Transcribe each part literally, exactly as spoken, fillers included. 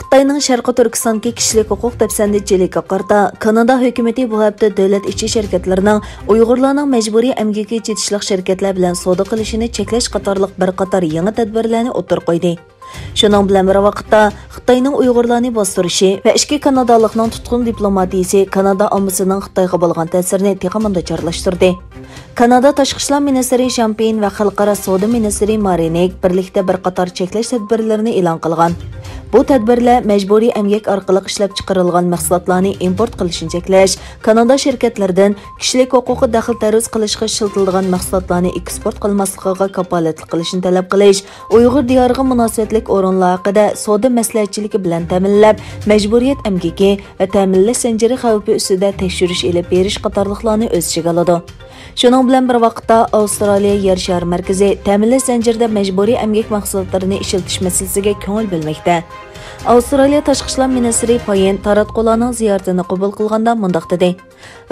خىتاينىڭ شەرقىي تۈركىستاندىكى كىشىلىك ھوقۇق دەپسەندىچىلىكىگە قارىتا، كانادا ھۆكۈمىتى بۇ ھەپتە دۆلەت ئىچى شىركەتلىرىنىڭ ئۇيغۇرلارنىڭ مەجبۇرىي ئەمگىكىگە چېتىشلىق شىركەتلەر بىلەن سودا قىلىشىنى چەكلەش قاتارلىق بىر قاتار يېڭى تەدبىرلەرنى ئوتتۇرىغا قويدى. شۇنىڭ بىلەن بىر ۋاقىتتا، خىتاينىڭ ئۇيغۇرلارنى باستۇرۇشى ۋە ئىككى كانادالىقنىڭ تۇتقۇن دىپلوماتىيىسى كانادا ئاممىسىنىڭ خىتايغا بولغان تەسىرىنى تېخىمۇ ناچارلاشتۇردى. كانادا تاشقى ئىشلار مىنىستىرى شامپېين ۋە خەلقئارا سودا مىنىستىرى مارىنىك بىرلىكتە بىر قاتار چەكلەش تەدبىرلىرىنى ئېلان قىلغان. بۇ تەدبىرلەر مەجبۇرىي ئەمگەك ئارقىلىق ئىشلەپچىقىرىلغان مەھسۇلاتلارنى ئىمپورت قىلىشنى چەكلەش، كانادا شىركەتلىرىدىن كىشىلىك ھوقۇققا دەخلى تەرۇز قىلىشقا ئىشلىتىلىدىغان مەھسۇلاتلارنى ئېكسپورت قىلماسلىقىغا كاپالەتلىك قىلىشنى تەلەپ قىلىش، ئۇيغۇر دىيارىغا مۇناسىۋەتلىك ئورۇنلار ھەققىدە سودا مەسلىھەتچىلىكى بىلەن تەمىنلەپ، مەجبۇرىيەت ئەمگىكى ۋە تەمىنلەش زەنجىرى خەۋپى ئۈستىدە تەكشۈرۈش ئېلىپ بېرىش قاتارلىقلارنى ئۆز ئىچىگە ئالىدۇ. شۇنىڭ بىلەن بىر ۋاقىتتا، ئاۋسترالىيە يەر شارى مەركىزى تەمىنلەش زەنجىرىدە مەجبۇرىي ئەمگەك مەھسۇلاتلىرىنى ئىشلىتىش مەسىلىسىگە كۆڭۈل بۆلمەكتە. ئاۋسترالىيە تاشقى ئىشلار مىنىستىرى پايېن تاراتقۇلارنىڭ زىيارىتىنى قوبۇل قىلغاندا مۇنداق دېدى: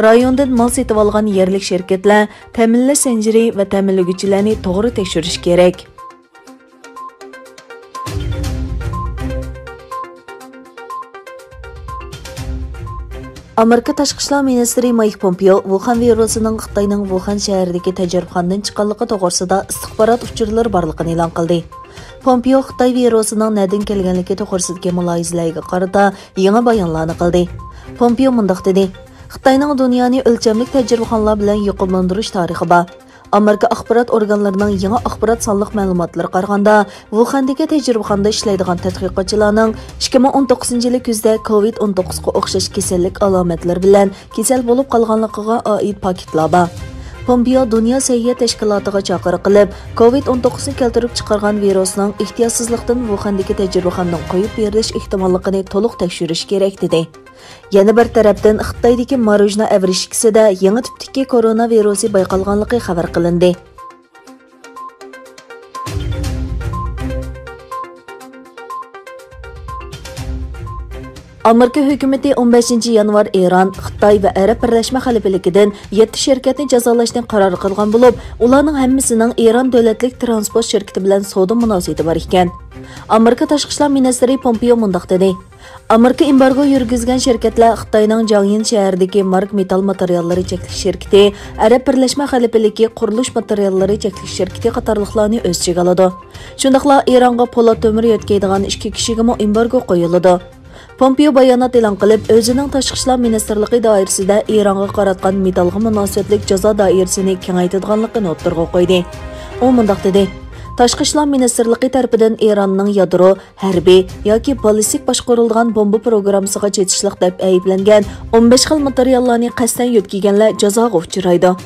رايوندىن مال سېتىۋالغان يەرلىك شىركەتلەر تەمىنلەش زەنجىرى ۋە تەمىنلىگۈچىلەرنى توغرا تەكشۈرۈشى كېرەك. ئامېرىكا تاشقى ئىشلار مىنىستىرى مايك پومپېئو ۋۇخەن ۋىرۇسىنىڭ خىتاينىڭ ۋۇخەن شەھىرىدىكى تەجرىبىخانىدىن چىققانلىقى توغرىسىدا ئىستىخبارات ئۇچۇرلىرى بارلىقىنى ئېلان قىلدى. پومپېئو خىتاي ۋىرۇسىنىڭ نەدىن كەلگەنلىكى توغرىسىدىكى مۇلاھىزىلەرگە قارىتا يېڭى بايانلارنى قىلدى. پومپېئو مۇنداق دېدى: خىتاينىڭ دۇنيانى ئۆلچەملىك تەجرىبىخانىلار بىلەن يۇقۇملاندۇرۇش تارىخى بار. ئامېرىكا ئاخبارات ئورگانلىرىنىڭ يېڭى ئاخبارات سانلىق مەلۇماتلىرىغا قارىغاندا، ۋۇخەندىكى تەجرىبىخانىدا ئىشلەيدىغان تەتقىقاتچىلارنىڭ ئىككى مىڭ ئون توققۇزىنچى يىلى كۈزدە كوۋىد ئون توققۇزغا ئوخشاش كېسەللىك ئالامەتلىرى بىلەن كېسەل بولۇپ قالغانلىقىغا ئائىت پاكىتلار بار. پومپېئو دۇنيا سەھىيە تەشكىلاتىغا چاقىرىق قىلىپ، كوۋىد ئون توققۇزنى كەلتۈرۈپ چىقارغان ۋىرۇسنىڭ ئېھتىياتسىزلىقتىن ۋۇخەندىكى تەجرىبىخانىدىن قويۇپ بېرىلىش ئېھتىماللىقىنى تولۇق تەكشۈرۈش كېرەك، دېدى. يەنە بىر تەرەپتىن، خىتايدىكى ماروژنا ئەۋرىشكىسىدە يېڭى تىپتىكى كورونا ۋىرۇسى بايقالغانلىقى خەۋەر قىلىندى. ئامېرىكا ھۆكۈمىتى ئون بەشىنچى يانۋار ئىران، خىتاي ۋە ئەرەب بىرلەشمە خەلىپىلىكىدىن يەتتە شىركەتنى جازالاشنى قارار قىلغان بولۇپ، ئۇلارنىڭ ھەممىسىنىڭ ئىران دۆلەتلىك ترانسپورت شىركىتى بىلەن سودا مۇناسىۋىتى بار ئىكەن. ئامېرىكا تاشقى ئىشلار مىنىستىرى پومپېئو مۇنداق دېدى: ئامېرىكا ئېمبارگو يۈرگۈزگەن شىركەتلەر خىتاينىڭ جاڭيىن شەھىرىدىكى مارك مېتال ماتېرىياللىرى چەكلىك شىركىتى، ئەرەب بىرلەشمە خەلىپىلىكى قۇرۇلۇش ماتېرىياللىرى چەكلىك شىركىتى قاتارلىقلارنى ئۆز ئىچىگە ئالىدۇ. شۇنداقلا ئىرانغا پولات تۆمۈر يۆتكەيدىغان ئىككى كىشىگىمۇ ئېمبارگو قويۇلىدۇ. پومپېئو بايانات ئېلان قىلىپ، ئۆزىنىڭ تاشقى ئىشلار مىنىستىرلىقى دائىرىسىدە ئىرانغا قاراتقان مېتالغا مۇناسىۋەتلىك جازا دائىرىسىنى كېڭەيتىدىغانلىقىنى ئوتتۇرىغا قويدى. ئۇ مۇنداق دېدى: تاشقى ئىشلار مىنىستىرلىقى تەرىپىدىن ئىراننىڭ يادرو، ھەربىي ياكى بالىستىك باشقۇرۇلىدىغان بومبا پروگراممىسىغا چېتىشلىق دەپ ئەيىبلەنگەن ئون بەش خىل ماتېرىياللارنى قەستەن يۆتكىگەنلەر جازاغا ئۇچرايدۇ.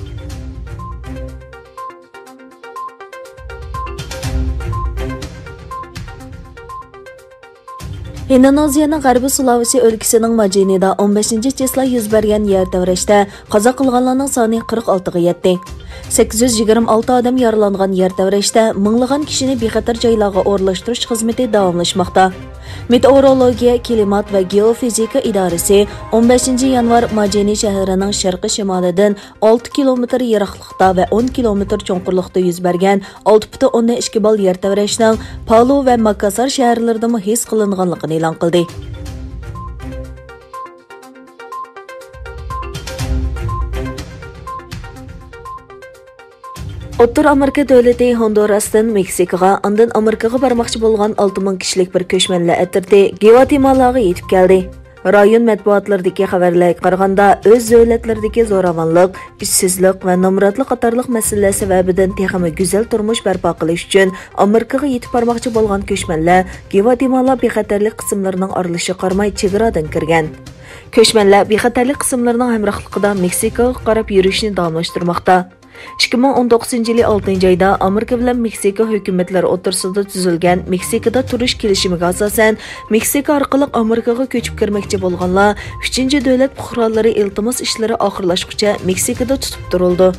ھىندونېزىيەنىڭ غەربىي سۇلاۋېسى ئۆلكىسىنىڭ ماجېنىدا ئون بەشىنچى چېسلا يۈز بەرگەن يەر تەۋرەشتە قازا قىلغانلارنىڭ سانى قىرىق ئالتىغا يەتتى. سەككىز يۈز يىگىرمە ئالتە ئادەم يارىلانغان يەر تەۋرەشتە مىڭلىغان كىشىنى بىخەتەر جايلارغا ئورۇنلاشتۇرۇش خىزمىتى داۋاملاشماقتا. مېتېئورولوگىيە، كىلىمات ۋە گېئوفىزىكا ئىدارىسى ئون بەشىنچى يانۋار ماجېنى شەھىرىنىڭ شەرقىي شىمالىدىن ئالتە كىلومېتىر يىراقلىقتا ۋە ئون كىلومېتىر چوڭقۇرلۇقتا يۈز بەرگەن ئالتە پۈتۈن ئوندىن ئىككى بال يەر تەۋرەشنىڭ پالۇ ۋە ماكاسار شەھەرلىرىدىمۇ ھېس قىلىنغانلىقىنى ئېلان قىلدى. ئوتتۇرا ئامېرىكا دۆلىتى ھوندۇراستىن مېكسىكىغا، ئاندىن ئامېرىكىغا بارماقچى بولغان ئالتە مىڭ كىشىلىك بىر كۆچمەنلەر ئەترىتى گۋاتېمالاغا يېتىپ كەلدى. رايون مەتبۇئاتلىرىدىكى خەۋەرلەرگە قارىغاندا، ئۆز دۆلەتلىرىدىكى زوراۋانلىق، ئىشسىزلىق ۋە نامراتلىق قاتارلىق مەسىلىلەر سەۋەبىدىن تېخىمۇ گۈزەل تۇرمۇش بەرپا قىلىش ئۈچۈن ئامېرىكىغا يېتىپ بارماقچى بولغان كۆچمەنلەر گۋاتېمالا بىخەتەرلىك قىسىملىرىنىڭ ئارىلىشىغا قارىماي چېگرادىن كىرگەن. كۆچمەنلەر بىخەتەرلىك قىسىملىرىنىڭ ھەمراھلىقىدا مېكسىكوغا قاراپ يۈرۈشنى داۋاملاشتۇرماقتا. ئىككى مىڭ ئون توققۇزىنچى يىلى ئالتىنچى ئايدا ئامېرىكا بىلەن مېكسىكا ھۆكۈمەتلىرى ئوتتۇرىسىدا تۈزۈلگەن مېكسىكىدا تۇرۇش كېلىشىمىگە ئاساسەن، مېكسىكا ئارقىلىق ئامېرىكىغا كۆچۈپ كىرمەكچى بولغانلار ئۈچىنچى دۆلەت پۇقرالىرى ئىلتىماس ئىشلىرى ئاخىرلاشقۇچە مېكسىكىدا تۇتۇپ تۇرۇلىدۇ.